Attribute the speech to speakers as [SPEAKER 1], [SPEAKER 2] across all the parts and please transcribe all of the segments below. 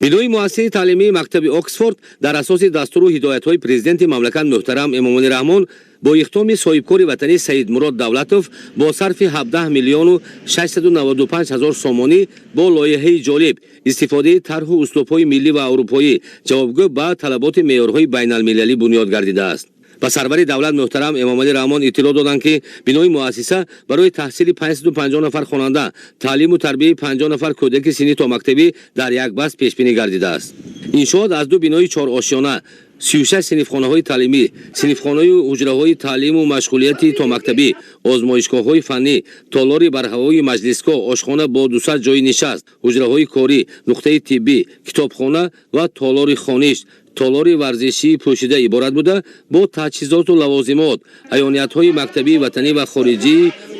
[SPEAKER 1] Бинои муассисаи таълимии мактаби Оксфорд дар асоси дастуру ҳидоятҳои Президенти мамлакат муҳтарам Эмомалӣ Раҳмон бо иқдоми соҳибкори ватанӣ Саидмурод Давлатов бо сарфи 17 миллиону 695 ҳазор сомонӣ бо лоиҳаи ҷолиб, истифодаи тарҳу услубҳои миллӣ ва аврупоӣ, ҷавобгӯ ба талаботи меъёрҳои байналмилалӣ бунёд гардидааст. Ба сарвари давлат муҳтарам Эмомалӣ Раҳмон иттилоъ доданд, ки бинои муассиса барои таҳсили 550 нафар хонанда, таълиму тарбияи 50 нафар кӯдаки синни томактабӣ дар як баст пешбинӣ гардидааст. Иншоот аз ду бинои чорошёна, 36 синфхонаҳои таълимӣ, синфхонаю ҳуҷраҳои таълиму машғулияти томактабӣ, озмоишгоҳҳои фаннӣ, толори барҳавои маҷлисгоҳ, ошхона бо 200 ҷойи нишаст, ҳуҷраҳои корӣ, нуқтаи тиббӣ, китобхона ва толори хониш, толори варзишии пӯшида иборат буда, бо таҷҳизоту лавозимот, аёниятҳои мактабии ватанӣ ва хориҷӣ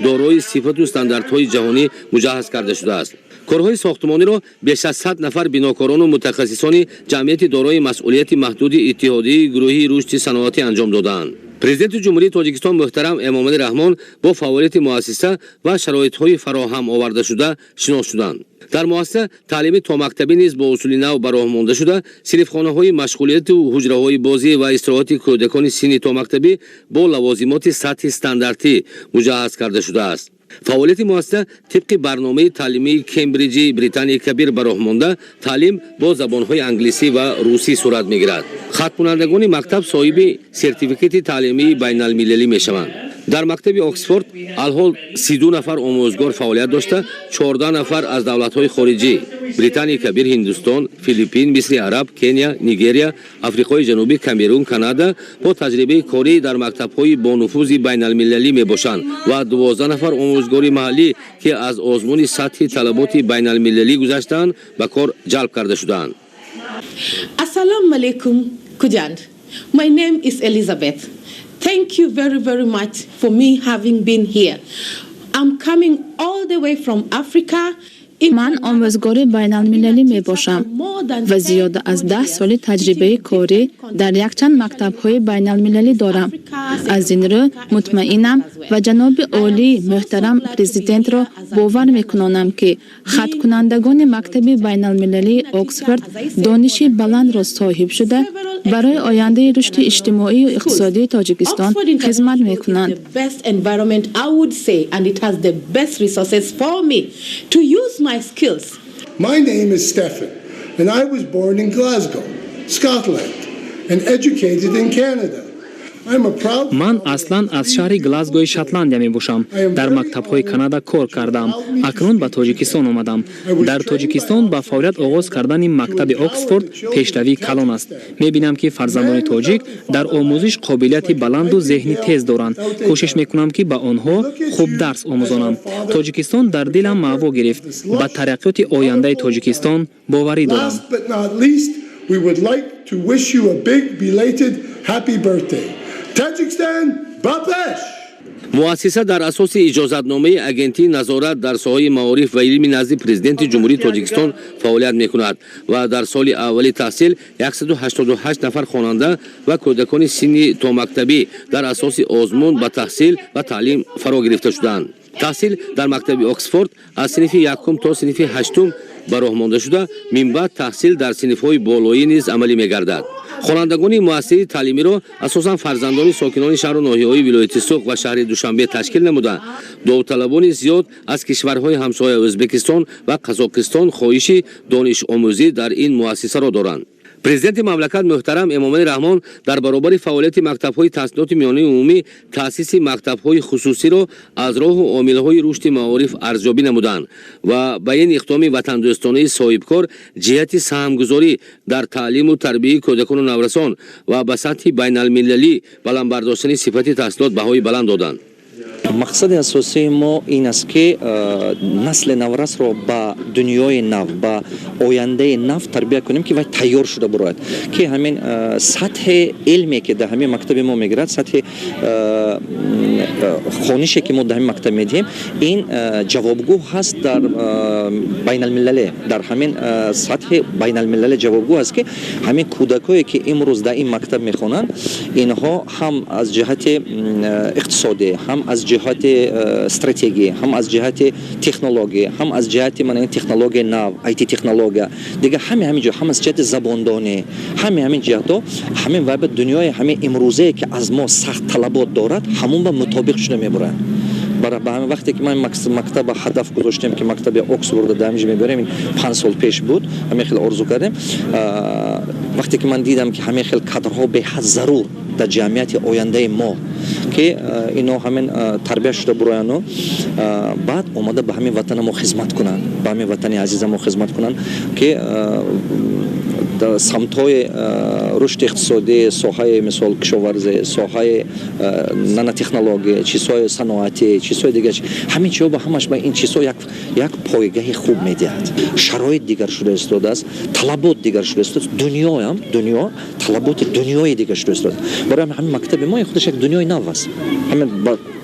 [SPEAKER 1] дорои сифату стандартҳои ҷаҳонӣ муҷаҳҳаз карда шудааст. Корҳои сохтмониро беш аз 100 нафар бинокорону мутахассисони ҷамъияти дорои масъулияти маҳдуди иттиҳодии гурӯҳи рушди саноатӣ анҷом додаанд. Президенти Ҷумҳурии Тоҷикистон муҳтарам Эмомалӣ Раҳмон бо фаъолияти муассиса ва шароитҳои фароҳам овардашуда шинос шуданд. Дар муассиса таълими томактабӣ низ бо усули нав ба роҳ монда шуда, синфхонаҳои машғулияту ҳуҷраҳои бозӣ ва истироҳати кӯдакони синни томактабӣ бо лавозимоти сатҳи стандартӣ муҷаҳҳаз карда шудааст. Фаъолияти муассиса тибқи барномаи таълимии Кембриҷи Британияи Кабир ба роҳ монда, таълим бо забонҳои англисӣ ва русӣ сурат мегирад. Хатмкунандагони мактаб соҳиби сертификати таълимии байналмилалӣ мешаванд. Дар мактаби Оксфорд алҳол 32 нафар омӯзгор фаъолият дошта, 14 нафар аз давлатҳои хориҷӣ: Британияи Кабир, Ҳиндустон, Филиппин, Мисри Араб, Кения, Нигерия, Африқои Ҷанубӣ, Камерун, Канада бо таҷрибаи корӣ дар мактабҳои бонуфузи байналмилалӣ мебошанд ва 12 нафар омӯзгори маҳаллӣ, ки аз озмуни сатҳи талаботи байналмилалӣ гузаштаанд, ба кор ҷалб карда шудаанд.
[SPEAKER 2] Assalamu alaikum, Khujand. My name is Elizabeth. Thank you very, very much for me having been here. I'm coming all the way from Africa.
[SPEAKER 3] Ман омӯзгори байналмилалӣ мебошам ва зиёда аз 10 соли таҷрибаи корӣ дар якчанд мактабҳои байналмилалӣ дорам. Аз ин рӯ мутмаинам ва ҷаноби олӣ муҳтарам Президентро бовар мекунонам, ки хатмкунандагони мактаби байналмилалии Оксфорд дониши баландро соҳиб шуда, барои ояндаи рушди иҷтимоию иқтисодии Тоҷикистон хизмат мекунанд.
[SPEAKER 2] The best environment, I would say, and it has the best resources for me to use my skills.
[SPEAKER 4] My name is Stefan, and I was born in Glasgow, Scotland, and educated in Canada. I'm a proud
[SPEAKER 5] Ман аслан аз шаҳри Глазгои Шотландия мебошам. Дар мактабҳои Канада кор кардам. Акнун ба Тоҷикистон омадам. Дар Тоҷикистон ба фаъолият оғоз кардани мактаби Оксфорд пешравии калон аст. Мебинам, ки фарзандони тоҷик дар омӯзиш қобилияти баланду зеҳни тез доранд. Кӯшиш мекунам, ки ба онҳо хуб дарс омӯзонам. Тоҷикистон дар дилам маъво гирифт. Ба тараққиёти ояндаи Тоҷикистон боварӣ дорам.
[SPEAKER 4] Last but not least, we would like to wish you a big belated happy birthday. Tajikistan, Ba pesh!
[SPEAKER 1] Муассиса дар асоси иҷозатномаи Агентии назорат дар соҳаи маориф ва илми назди Президенти Ҷумҳурии Тоҷикистон фаъолият мекунад ва дар соли аввали таҳсил 188 нафар хонанда ва кӯдакони синни томактабӣ дар асоси озмун ба таҳсил ва таълим фаро гирифта шуданд. Таҳсил дар мактаби Оксфорд аз синфи якум то синфи ҳаштум ба роҳ монда шуда, минбаъд таҳсил дар синфҳои болоӣ низ амалӣ мегардад. Хонандагони муассисаи таълимиро асосан фарзандони сокинони шаҳру ноҳияҳои вилояти Суғд ва шаҳри Душанбе ташкил намуда, довталабони зиёд аз кишварҳои ҳамсоя Ӯзбекистон ва Қазоқистон хоҳиши донишомӯзӣ дар ин муассисаро доранд. Президенти мамлакат муҳтарам Эмомалӣ Раҳмон дар баробари фаъолияти мактабҳои таҳсилоти миёнаи умумӣ таъсиси мактабҳои хусусиро аз роҳу омилҳои рушди маориф арзёбӣ намуданд ва ба ин иқдоми ватандӯстонаи соҳибкор ҷиҳати саҳмгузорӣ дар таълиму тарбияи кӯдакону наврасон ва ба сатҳи байналмилалӣ баланд бардоштани сифати таҳсилот баҳои баланд доданд.
[SPEAKER 6] Мақсади асосии мо ин аст, ки насли наврасро ба дунёи нав, ба ояндаи нав тарбия кунем, ки вай тайёр шуда бурояд, ки ҳамин сатҳи илме, ки дар ҳамин мактаби мо мегирад, сатҳи Хонише, ки мо дар ҳамин мактаб медиҳем, ин ҷавобгӯ ҳаст дар байналмилале, дар ҳамин сатҳи байналмилале ҷавобгӯ аст, ки ҳамин кӯдакое, ки имрӯз дар ин мактаб мехонанд, инҳо ҳам аз ҷиҳати иқтисодӣ, ҳам аз ҷиҳати стратегӣ, ҳам аз ҷиҳати технология, ҳам аз ҷиҳати мана ин технологияи нав, IT технология, дигар ҳами ҷо, ҳам аз ҷиҳати забондонӣ, ҳами ҷиҳатҳо, ҳамин вай ба дунёи ҳамин имрӯзае, ки аз мо сахт талабот дорад, ҳамон ба мутобиқ шуда мебурад. Ба ҳамин вақте ки ман мактаба ҳадаф гузоштем, ки мактаби Оксфорда дар ҳаминҷо мебарем, ин 5 сол пеш буд, ҳамин хел орзу кардем. Вақте ки ман дидам, ки ҳамин хел кадрҳо беҳад зарур дар ҷамъияти ояндаи мо, ки ино ҳамин тарбия шуда бурояну баъд омада ба ҳамин ватана мо хизмат кунанд, ба ҳамин ватани азиза мо хизмат кунанд, ки дар самтҳои рушди иқтисодӣ, соҳаи, мисол, кишоварзӣ, соҳаи нанотехнология, чизҳои саноатӣ, чизҳои дигар, ҳамин чизҳо, ба ҳамаш ба ин чизҳо як пойгаҳи хуб медиҳад. Шароит дигар шуда истодааст, талабот дигар шуда истодааст, дунёям, дунё талаботи дунёи дигар шуда истодааст. Барои ҳамин мактаби мо худаш як дунёи нав аст. Ҳамин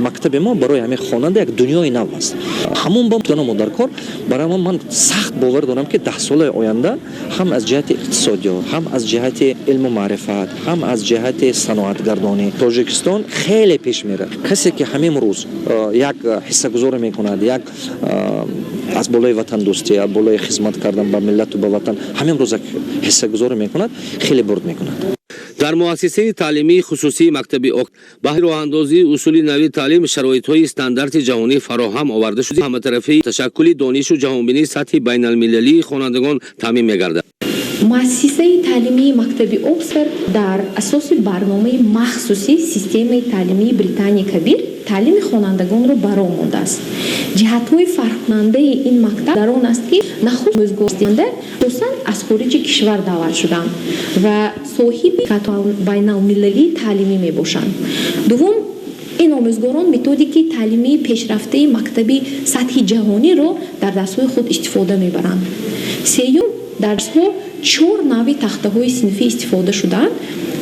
[SPEAKER 6] мактаби мо барои ҳамин хонанда як дунёи нав аст. Ҳамон ба мо дар кор. Барои ман сахт бовар дорам, ки 10 солаи оянда ҳам аз ҷиҳати иқтисодиёт, ҳам аз ҷиҳати илму маърифат, ҳам аз ҷиҳати саноатгардонӣ Тоҷикистон хеле пеш мерад. Касе, ки ҳамин рӯз як ҳиссагузорӣ мекунад, як аз болои ватандӯстӣ, аз болои хизмат кардан ба миллату ба ватан, ҳамин рӯз як ҳиссагузорӣ мекунад, хеле бурд мекунад.
[SPEAKER 1] Дар муассисаи таълимии хусусии мактаби баҳри роҳандозии усули нави таълим шароитҳои стандарти ҷаҳонӣ фароҳам оварда шуда, ҳаматарафаи ташаккули донишу ҷаҳонбинии сатҳи байналмилалии хонандагон таъмин мегардад.
[SPEAKER 7] Муассисаи таълимии мактаби Оксфорд дар асоси барномаи махсуси системаи таълимии Британияи Кабир таълими хонандагонро ба роҳ мондааст. Ҷиҳатҳои фарқкунандаи ин мактаб дар он аст, ки нахуст омӯзгоранда асосан аз хориҷи кишвар даъват шуданд ва соҳиби байналмилалии таълимӣ мебошанд. Дуввум, ин омӯзгорон методикаи таълимии пешрафтаи мактаби сатҳи ҷаҳониро дар дарсҳои худ истифода мебаранд. Сеюм, дарсҳо чор навъи тахтаҳои синфӣ истифода шудаанд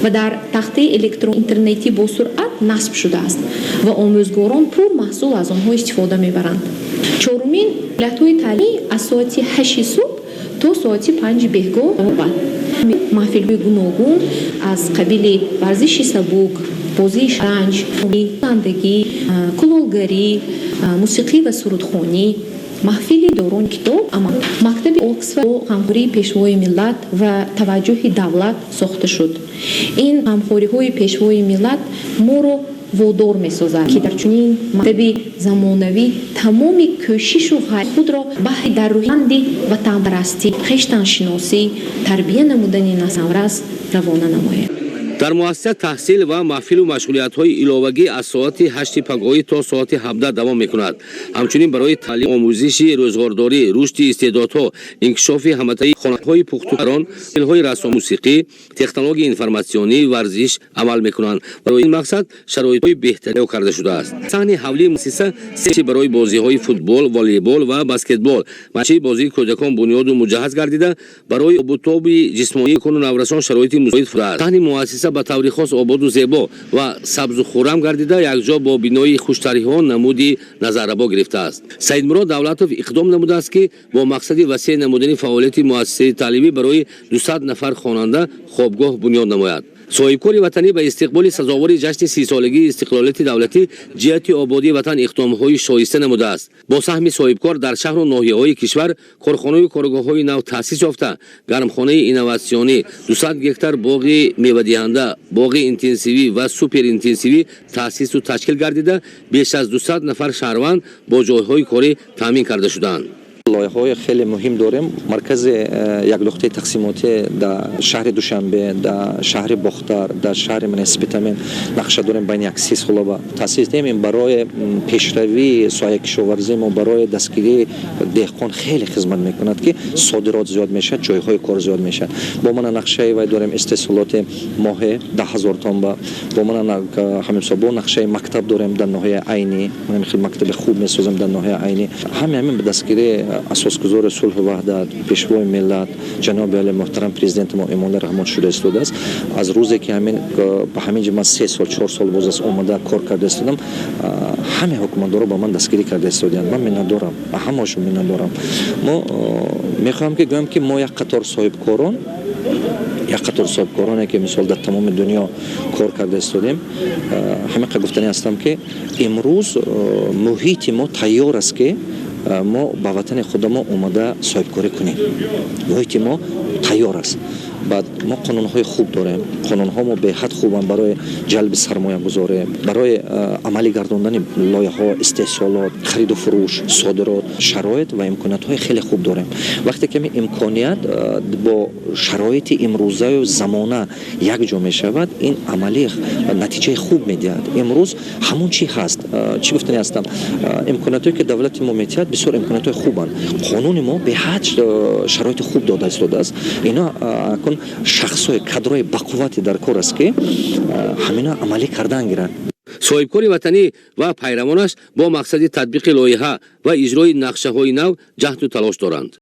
[SPEAKER 7] ва дар тахтаи электроинтернетӣ бо суръат насб шудааст ва омӯзгорон пурмаҳсул аз онҳо истифода мебаранд. Чорумин, фаъолиятҳои таълимӣ аз соати 8-и субҳ то соати 5-и беҳгоҳ. Маҳфилҳои гуногун аз қабили варзиши сабук, бозии шатранҷ, андагӣ, кулолгарӣ, мусиқӣ ва сурудхонӣ, маҳфили дорони китоб. Мактаби Оксфорд бо ғамхории Пешвои миллат ва таваҷҷӯҳи давлат сохта шуд. Ин ғамхориҳои Пешвои миллат моро водор месозад, ки дар чунин мактаби замонавӣ тамоми кӯшишу ғайрати худро баҳри дар рӯҳияи ватанпарастӣ, хештаншиносӣ тарбия намудани насли наврас равона намоем.
[SPEAKER 1] Дар муассиса таҳсил ва маҳфилу машғулиятҳои иловагӣ аз соати 8-и пагоҳӣ то соати 17 давом мекунад. Ҳамчунин барои таълим, омӯзиши рӯзғордорӣ, рушди истеъдодҳо, инкишофи ҳаматаи хонаҳои пухтуарон, ҳои расм, мусиқӣ, технологияи информатсионӣ, варзиш амал мекунанд. Барои ин мақсад шароитҳои беҳтар карда шудааст. Саҳни ҳавлии муассиса се барои бозиҳои футбол, волейбол ва баскетбол, майдончаи бозии кӯдакон бунёду муҷаҳҳаз гардида, барои обутоби ҷисмонии кӯдаку наврасон шароити мусоид шудааст. Саҳни муассиса ба таври хос ободу зебо ва сабзу хуррам гардида, якҷо бо бинои хуштарҳиҳо намуди назаррабо гирифтааст. Саидмурод Давлатов иқдом намудааст, ки бо мақсади васеъ намудани фаъолияти муассисаи таълимӣ барои 200 нафар хонанда хобгоҳ бунёд намояд. Соҳибкори ватанӣ ба истиқболи сазовори ҷашни 30-солагии истиқлолияти давлатӣ ҷиҳати ободии ватан иқдомҳои шоиста намудааст. Бо саҳми соҳибкор дар шаҳру ноҳияҳои кишвар корхонаю коргоҳҳои нав таъсис ёфта, гармхонаи инноватсионӣ, 200 гектар боғи мевадиҳанда, боғи интенсивӣ ва суперинтенсивӣ таъсису ташкил гардида, беш аз 200 нафар шаҳрванд бо ҷойҳои корӣ таъмин карда шудаанд.
[SPEAKER 6] Лоиҳаҳои хеле муҳим дорем. Маркази як нуқтаи тақсимотӣ дар шаҳри Душанбе, дар шаҳри Бохтар, дар шаҳри Спитамен нақша дорем байни як 30 солаба таъсис диҳем. Ин барои пешравии соҳаи кишоварзии мо, барои дастгирии деҳқон хеле хизмат мекунад, ки содирот зиёд мешавад, ҷойҳои кор зиёд мешавад. Бо мана нақшаи вай дорем, истеҳсолоти моҳе 10 000 тонба. Бо мана ҳамин бо нақшаи мактаб дорем дар ноҳияи Айнӣ, ҳамин хел мактаби хуб месозем дар ноҳияи Айнӣ. Ҳами ҳамин ба дастгирии Асосгузори сулҳу ваҳдат, Пешвои миллат, ҷаноби оли, муҳтарам Президенти мо Эмомалӣ Раҳмон шуда истодааст. Аз рӯзе ки ҳамин ба ҳамин ҷо ман 3 сол, 4 сол боз аст омада кор карда истодам, ҳаме ҳукуматдоро ба ман дастгирӣ карда истодиянд. Ман миннатдорам, ба ҳамаашон миннатдорам. Мо мехоҳам ки гӯям, ки мо як қатор соҳибкороне, ки мисол дар тамоми дунё кор карда истодем, ҳамиқа гуфтанӣ ҳастам, ки имрӯз муҳити мо тайёр аст, ки мо ба ватани худамо омада соҳибкорӣ кунем. Муҳити мо тайёр аст. Баъд мо қонунҳои хуб дорем. Қонунҳо мо беҳад хубанд барои ҷалби сармоягузорӣ, барои амалӣ гардондани лоиҳаҳо, истеҳсолот, хариду фурӯш, содирот. Шароит ва имкониятҳои хеле хуб дорем. Вақте ки имконият бо шароити имрӯзаю замона якҷо мешавад, ин амалӣ натиҷаи хуб медиҳад. Имрӯз ҳамон чӣ ҳаст, чӣ гуфтани ҳастам, имкониятҳое, ки давлати мо медиҳад, бисёр имкониятҳои хубанд. Қонуни мо беҳад шароити хуб дода истодааст. Ино акун шахсҳои, кадрои бақуввате дар кор аст, ки ҳамино амалӣ кардан гиранд.
[SPEAKER 1] Соҳибкори ватанӣ ва пайравонаш бо мақсади татбиқи лоиҳа ва иҷрои нақшаҳои нав ҷаҳду талош доранд.